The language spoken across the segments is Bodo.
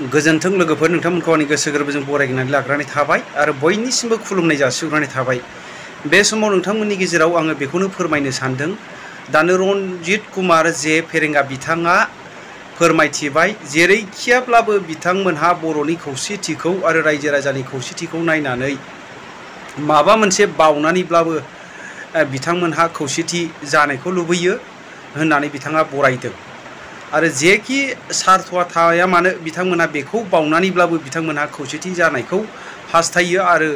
गोजोन्थों लोगोफोर नोंथांमोनखौ आंनि गोसो गोरबोजों बरायनानै लाग्रानै थाबाय आरो बयनिसिमबो खुलुमनाय जासिहरनानै थाबाय। बे समाव नोंथांमोननि गेजेराव आङो बेखौनो फोरमायनो सानदों दानो रनजित कुमार जे फेरेंगा बिथाङा फोरमायथिबाय जेरैखियाब्लाबो बिथांमोनहा बर'नि खौसेथिखौ आरो रायजो राजानि खौसेथिखौ नायनानै माबा मोनसे बावनानैब्लाबो बिथांमोनहा खौसेथि जानायखौ लुबैयो होननानै बिथाङा बरायदों आरो जेखि सार्थआ थाया मानो बिथांमोनहा बेखौ बावनानैब्लाबो बिथांमोनहा खौसेथि जानायखौ हास्थायो आरो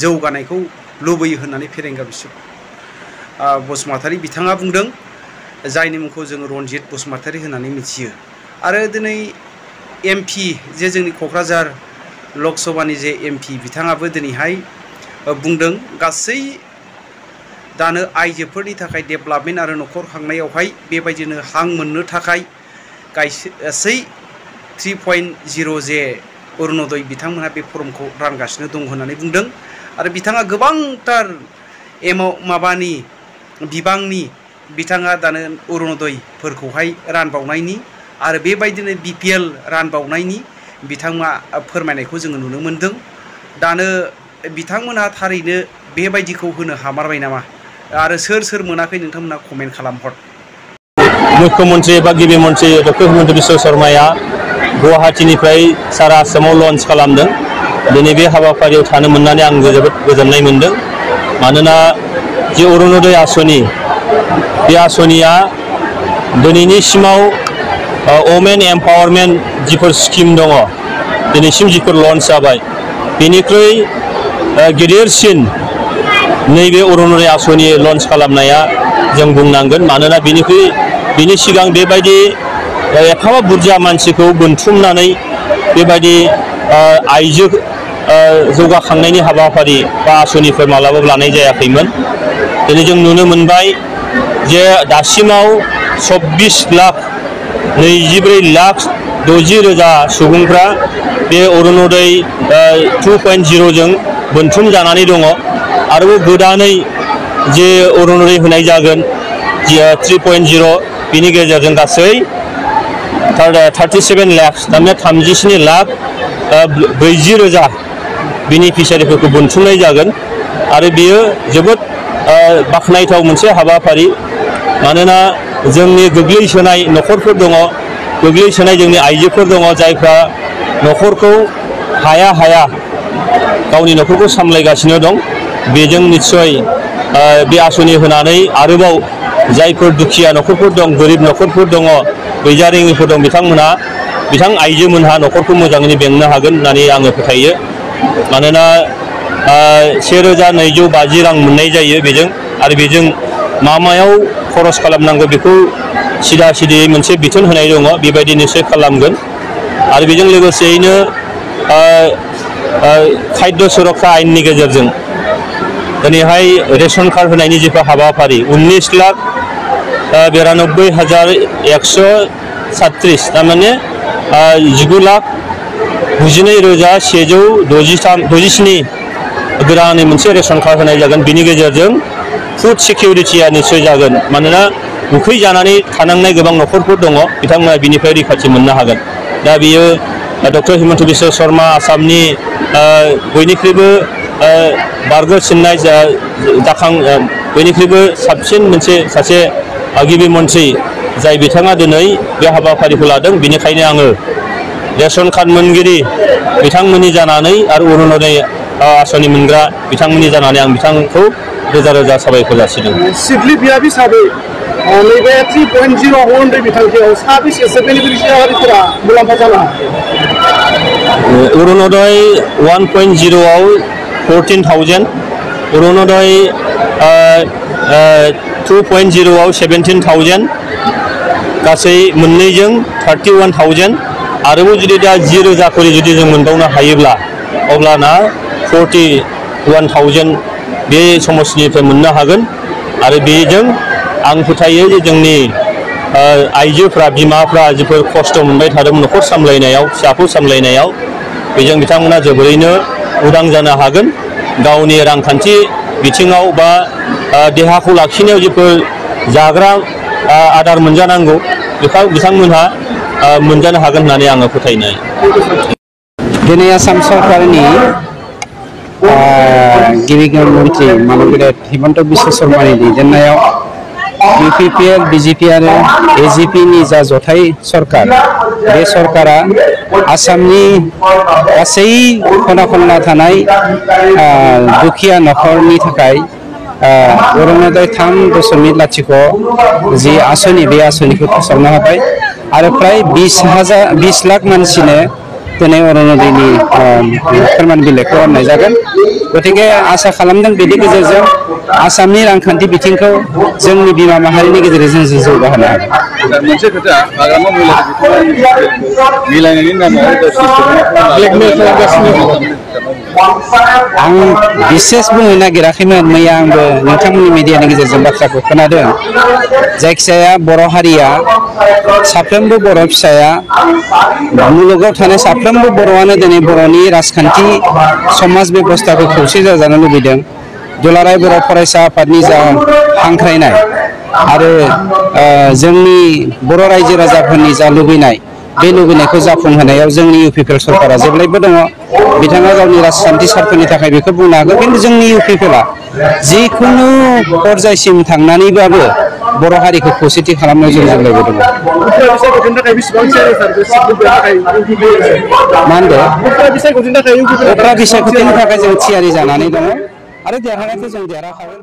जौगानायखौ लुबैयो होननानै फेरेंगा बसुमतारी बिथाङा बुंदों, जायनि मुंखौ जोङो रनजित बसुमतारी होननानै मिथियो। आरो दिनै एमपि जे जोंनि क'क्राझार लकसभानि जे एमपि बिथाङाबो दिनैहाय बुंदों गासै दानो आइजोफोरनि थाखाय डेभेलपमेन्ट आरो न'खर खांनायावहाय बेबायदिनो हां मोननो थाखाय गासै 3.0 जे अरुणोदय बिथांमोनहा बे फर्मखौ रानगासिनो दं होननानै बुंदों आरो बिथाङा गोबांथार बिबांनि बिथाङा दानो अरुणोदयफोरखौहाय रानबावनायनि आरो बेबायदिनो BPL रानबावनायनि बिथाङा फोरमायनायखौ जोङो नुनो मोनदों। दानो बिथांमोनहा थारैनो बेबायदिखौ होनो हामारबाय नामा आरो सोर मोनाखै नोंथांमोनहा कमेन्ट खालामहर। मुख्यमंत्री एबा गिबि मन्थ्रि डक्टर हिमन्त बिश्व शर्माया गुवाहाटीनिफ्राय सारा आसामाव लन्च खालामदों। दिनै बे हाबाफारियाव थानो मोननानै आं जोबोद गोजोननाय मोनदों। मानोना जे अरुणोदय आसनि बे आसनिया दिनैनिसिमाव वमेन एम्पावारमेन्ट जिफोर स्किम दङ दिनैसिम जिफोर लन्च जाबाय बेनिख्रुइ गिदिरसिन नैबे अरुणोदय आसनि लन्च खालामनाया जों बुंनांगोन। मानोना बिनि सिगां बेबायदि एफाबां बुरजा मानसिखौ बोनथुमनानै बेबायदि आइजो जौगाखांनायनि हाबाफारि बा आसनिफोर मालाबाबो लानाय जायाखैमोन। दिनै जों नुनो मोनबाय जे दासिमाव 24,24,60,000 सुबुंफ्रा बे अरुणोदय 2.0 जों बोनथुम जानानै दङ। आरोबाव गोदानै जे अरुणोदय होनाय जागोन 3.0 बिनि गेजेरजों गासै 37 लाख थारमाने 37,40,000 बेनिफिसियारिफोरखौ बोनथुमनाय जागोन आरो बियो जोबोद बाख्नायथाव मोनसे हाबाफारि। मानोना जोंनि गोग्लैसोनाय न'खरफोर दङ, गोग्लैसोनाय जोंनि आइजोफोर दङ जायफ्रा न'खरखौ हाया गावनि न'खरखौ सामलायगासिनो दं। बेजों निस्सय बे आसनि होनानै आरोबाव जायफोर दुखिया न'खरफोर दं, गोरिब न'खरफोर दङ, गैजारोङिफोर दं बिथां आइजोमोनहा न'खरखौ मोजाङैनो बेंनो हागोन होननानै आङो फोथायो। मानोना 1,250 रां मोननाय जायो बेजों आरो बेजों मायाव खरस खालामनांगौ बेखौ सिदा-सिदियै मोनसे बिथोन होनाय दङ, बेबायदि निस्सय खालामगोन। आरो बेजों लोगोसेयैनो खाद्य सुरक्षा आयेननि गेजेरजों दिनैहाय रेशन कार्ड होनायनि जिफोर हाबाफारि 19,92,136 थारमाने 19,99,167 गोदानै मोनसे रेशन कार्ड होनाय जागोन। बिनि गेजेरजों फुड सिकिउरिटिया निस्सय जागोन। मानोना उखै जानानै थानांनाय गोबां न'खरफोर दङ, बिथांमोना बिनिफ्राय रैखाथि मोननो हागोन। दा बियो डक्टर हिमन्त बिश्व शर्मा आसामनि बयनिख्रुइबो बारग'सिननाय बयनिख्रुइबो साबसिन सासे गिबि मन्थ्रि जाय बिथाङा दिनै बे हाबाफारिखौ लादों। बेनिखायनो आङो रेशन कार्ड मोनगिरि बिथांमोननि जानानै आरो अरुणोदय आसनि मोनग्रा बिथांमोननि जानानै आं बिथांखौ रोजा साबायखर जासिदों। सिडली बियाब हिसाबै नैबे 3.0 अरुणोदय बिथांखियाव साबेसेसो बेनिफिसियारिफोरा मुलाम्फा जानो हायो? अरुणोदय 1.0 आव 14,000, अरुणोदय 2.0 आव 17,000, गासै मोननैजों 31,000। आरोबाव जुदि दा 10,000 खरि जुदि जों मोनबावनो हायोब्ला अब्लाना 41,000 बे समस्थिनिफ्राय मोननो हागोन। आरो बेजों आं फोथायो जे जोंनि आइजोफ्रा बिमाफ्रा जिफोर खस्थ' मोनबाय थादों न'खर सामलायनायाव, फिसाखौ सामलायनायाव, बेजों बिथांमोना जोबोरैनो उदां जानो हागोन। गावनि रांखान्थि बिथिङाव बा देहाखौ लाखिनायाव जिफोर जाग्रा आदार मोनजानांगौ बेखौ बिथांमोनहा मोनजानो हागोन होननानै आङो फोथायनाय। दिनै आसाम सरकारनि गिबि मन्त्रि माननीय हिमन्त बिश्व शर्मानि दैदेननायाव UPPL, BJP आरो AGP नि जा जथाय सरकार, बे सरकारा आसामनि गासै खना खनला थानाय दुखिया नखरनि थाखाय अरुणोदय 3.0 जि आसनि, बे आसनिखौ फोसावनो हाबाय आरो प्राय 20 लाख मानसिनो दिनै अरुणोदयनि फोरमान बिलाइखौ होनाय जागोन। गतिके आसा खालामदों बेनि गेजेरजों आसामनि रांखान्थि बिथिंखौ जोंनि बिमा माहारिनि गेजेरजों जों जौगाहोनो हागोन। मोनसे खोथा, हाग्रामा मिलायनायनि नामाव ब्लेकमेल खालामगासिनो आं बिसेस बुंनो नागिराखैमोन। मैया आंबो नोंथांमोननि मिडियानि गेजेरजों बाथ्राखौ खोनादों। जायखिजाया बर' हारिया, साफ्रोमबो बर' फिसाया, मुलुगाव थानाय साफ्रोमबो बर'आनो दिनै बर'नि राजखान्थि समाज बेबस्थाखौ खौसे जाजानो लुबैदों। दुलाराय बर' फरायसा आफादनि जा हांख्रायनाय आरो जोंनि बर' रायजो राजाफोरनि जा लुबैनाय, बे लुबैनायखौ जाफुंहोनायाव जोंनि UPPL सरकारा जेब्लायबो दङ। बिथाङा गावनि राजखान्थि सार्थनि थाखाय बेखौ बुंनो हागोन, खिन्थु जोंनि UPPLआ जिखुनु पर्यायसिम थांनानैबाबो बर' हारिखौ खौसेथि खालामनायाव जों जेब्लायबो दङ। मा होनदों? उफ्रा बिसायख'थिनि थाखाय जों थियारि जानानै दङ आरो देरहानायखौ जों देरहाखागोन।